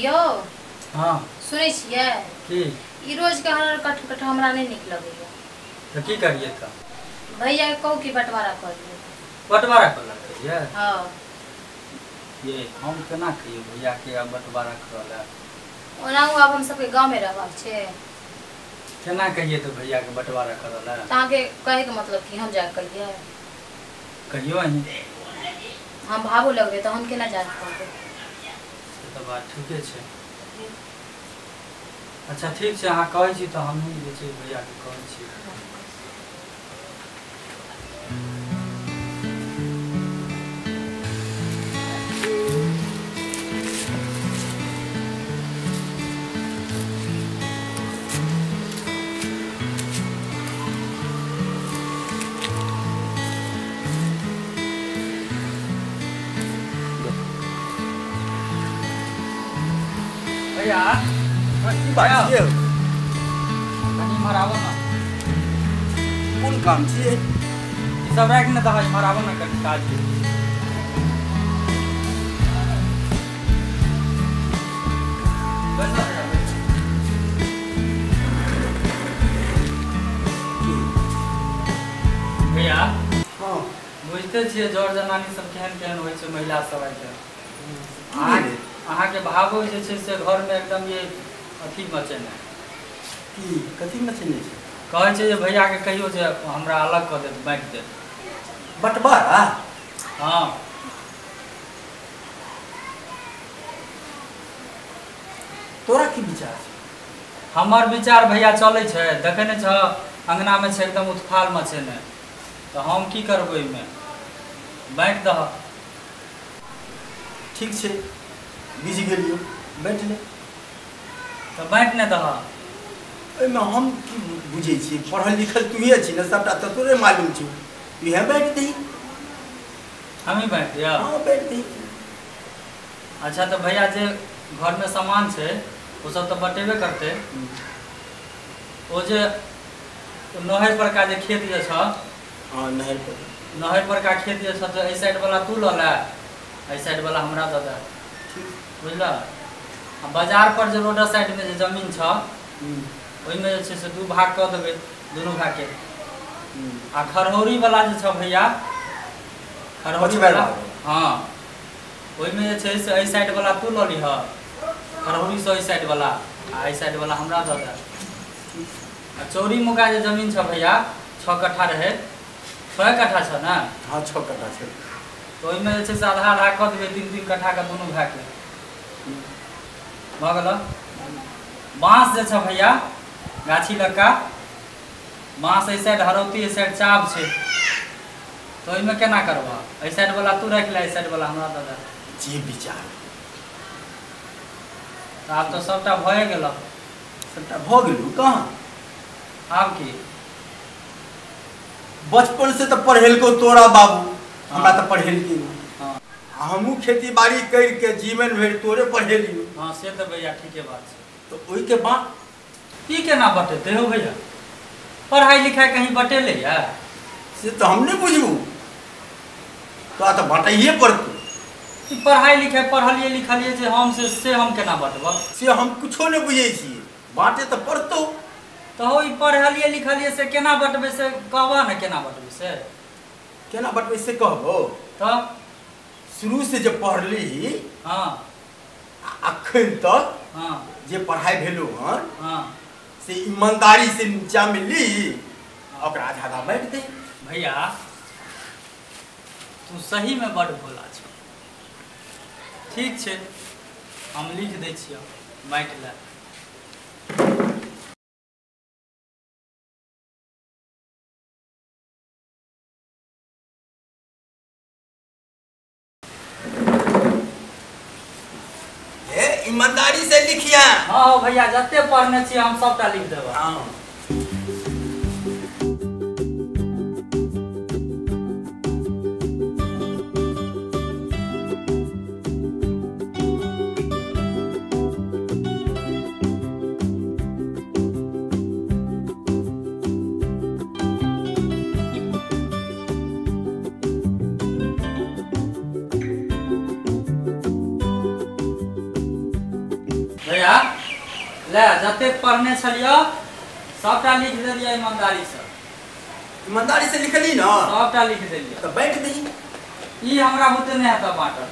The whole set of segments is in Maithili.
यौ। हाँ सुनै छियै की ई रोज के हर कट कट हमरा नहीं नीक लगैया। तो की करिए त भैया के कहू कि बंटवारा कर दियौ। बंटवारा कर लगे? हाँ ये हम केना कहियो भैया के अब बंटवारा करला? ओनाहु आब हम सबके गांव में रहबाक छै। केना कहिए तो भैया के बंटवारा करला? त अहाँ के कहे के मतलब कि हम जा कहिए? कहियो अहीं। हम भावो लगबे त हम केना जा कहबै? से त बात ठीके छै। अच्छा ठीक छै, अहाँ कहै छी तऽ हमहूँ जे छै भैया के कहै छी। भैया की बात छियै? कनी इम्हर आबो ना। कोन काम छियै? ई सब राखि ने दहऽ, इम्हर आबो ना कनी काज छै। बैसो भैया, बैसो। भैया हाँ बुझिते छियै जर जनानी सब केहन केहन होइ छै, महिला सब आइ काल्हि। अहाँके भावो जे छै से घरमे एकदम ये अथी मचेने। की कथी मचेने छै? कहै छै जे भैया के कहियो जे हमरा अलग कऽ देत, बाँटि देत। बंटवारा? हाँ तोरा की विचार छै? हमर विचार भैया चलै छै, देखै नहि छह अङ्गनामे छै एकदम उत्फाल मचेने, तऽ हम की करबै ओहिमे? बाँटि दह। ठीक छै, बुझि गेलियौ, बाँटि ले। तऽ बाँटि नहि दह। ओहिमे हम की बुझै छियै? पढ़ल लिखल तूहे छी ने, सबटा तऽ तोरे मालूम छौ। तूहे बाँटि दही। हमही बाँटि दिअ? हाँ बाँटि दही। अच्छा तऽ भैया जे घरमे सामान छै ओ सब तऽ बटेबे करतै। ओ जे नहर परका जे खेत जे छह। हाँ नहर पर। नहर परका खेत जे छह तऽ एहि साइड वाला तू लऽ ले, एहि साइड वाला हमरा दऽ दे। ठीक बुझलह? आ बाजार पर जे रोड साइड में जे जमीन छह ओहिमे जे छै से दू भाग कऽ देबै दुनू भागके। आ खरहौरी वाला जे छह भैया, खरहौरी वाला हाँ ओहिमे जे छै से एहि साइड वाला तू लऽ लिहऽ, खरहौरी से एहि साइड वाला, आ एहि साइड वाला हमरा दऽ दे। आ चौरी मुका जे जमीन छह भैया, 6 कट्ठा रहै, 6 कट्ठा छह ने? हाँ 6 कट्ठा छै। तऽ ओहिमे जे छै से आधा आधा कऽ देबै, 3-3 कट्ठाके दुनू भागके। भऽ गेल। बाँस जे छै भैया गाछी लक्का बाँस, एहि साइड हरौती, एहि साइड चाभ छै, तऽ ओहिमे केना करबह? एहि साइड वाला तू राखि ले, एहि साइड वाला हमरा दऽ दे। जे विचार। तऽ आब तऽ सबटा भए गेल। सबटा भऽ गेलौ कहाँ? आब की? बचपन से तऽ पढ़ेलकौ तोरा बाबू, हमरा तऽ पढ़ेलकै। हाँ हमहूँ खेती बाड़ी करिके जीवन भरि तोरे पढ़ेलियौ। हाँ से तऽ भैया ठीके बात छै। तऽ ओहिके बाद ई केना बटेतै हौ भैया? पढ़ाई लिखाई कहीं बटेलै या? से तऽ हम नहि बुझबू, तोरा तऽ बटैए पड़तौ। ई पढ़ाई लिखाई पढ़लियै लिखलियै जे हम से हम केना बटबऽ? से हम कुछो नहि बुझै छियै, बाँटे तऽ पड़तौ। तऽ हौ ई पढ़लियै लिखलियै से केना बटबै से कहबह ने, केना बटबै से? केना बटबै से कहबौ? तऽ शुरू से जे पढ़ली हाँ अखन तक हाँ जे पढ़ाई भेलो हन हाँ से ईमानदारी से नीचा में ली, ओकरा आधा आधा बाँटि दे। भैया तू सही में बड़ भोला छौ। ठीक छै, हम लिख दै छियौ, बाँटि ले। ईमानदारी से लिखिया। हाँ भैया जते पढ़ने छियै हम सबटा लिख देबै। हाँ भैया ले जते पढ़ने छलियो सबटा लिख देलियै ईमानदारी से। ईमानदारी से लिखली ना? सबटा लिख देलियै। तो बांट दही। ई हमरा बुते नहीं हेतौ बांटल,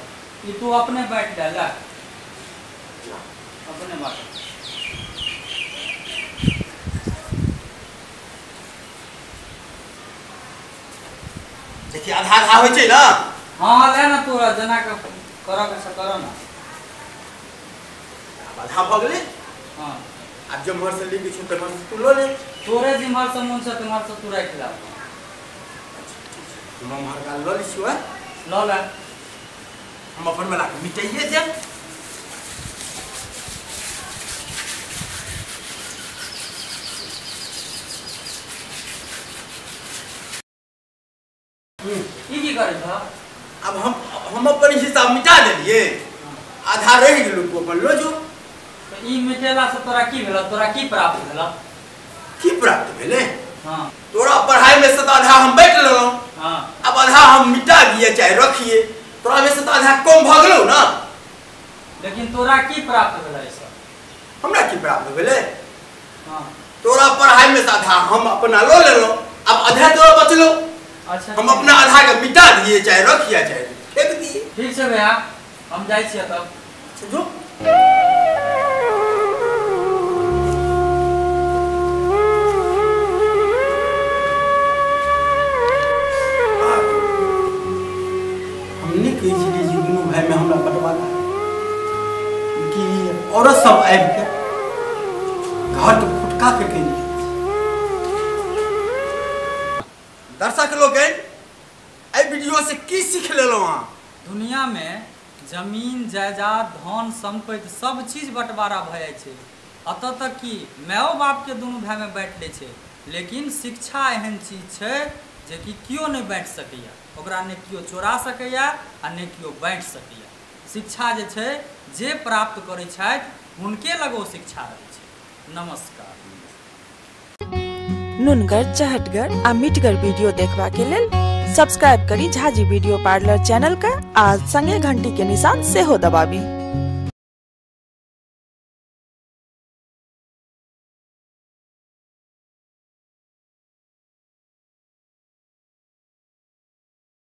ई तू अपने बांट ले, ले अपने बांट। देखिए आधा आधा होइ छै ना? हां ले ना तोरा जना के करऽ के से करऽ ना। आधा भऽ गेलै। हां आब जम्हर से लिखै छौ तम्हर से तू लऽ ले। तोरे जिम्हर से मन से तुम्हार से तू राखि ला। अच्छा ठीक छै, हम उम्हर का लऽ लै छियौ। लऽ ले। हम अपन वाला के मिटाइए देब। ई की करै छह? अब हम अपन हिसाब मिटा देलियै, आधा रहि गेलौ, तू अपन लऽ जो। तो ई मिटेला से तोरा की भेलौ? तोरा की प्राप्त भेलौ? की प्राप्त भेलै? हां तोरा पढ़ाई में से आधा हम बांटि लेलहुँ। हां अब आधा हम मिटा दिए चाहे रखिए, तोरा में से तो आधा कम भऽ गेलौ ना। लेकिन तोरा की प्राप्त भेलै से? हमरा की प्राप्त भेलै? हां तोरा पढ़ाई में से आधा हम अपना लऽ लेलहुँ, अब आधा तोरा बचलौ। अच्छा हम अपना आधा के मिटा दिए चाहे रखिए चाहे फेंक दिए। ठीक छै भैया, हम जाइ छियै तब। अच्छा जो। हम नहि कहै छलियै जे दुनू भाइमे हमरा बँटवारा कि औरत सब आबि के घर के फुटका करके। दर्शक लोगन, एहि वीडियो से की सीख लेलहुँ अहाँ? दुनिया में जमीन जायदाद धन संपत्ति सब चीज बंटवारा भऽ जाइ छै, एतऽ तक कि मायो बापके दुनू भाइमे बाँटि लै छै। लेकिन शिक्षा एहन चीज छै जेकि केओ नहि बाँटि सकैए, ओकरा नहि केओ चोरा सकैए आ नहि केओ बाँटि सकैए। शिक्षा जे छै जे प्राप्त करै छथि हुनके लग ओ शिक्षा रहै छै। नमस्कार। नुनगर, चहटगर आ मिठगर वीडियो देखबा के लेल सब्सक्राइब करी झाजी वीडियो पार्लर चैनल के आ संगे घंटी के निशान सेहो दबाबी।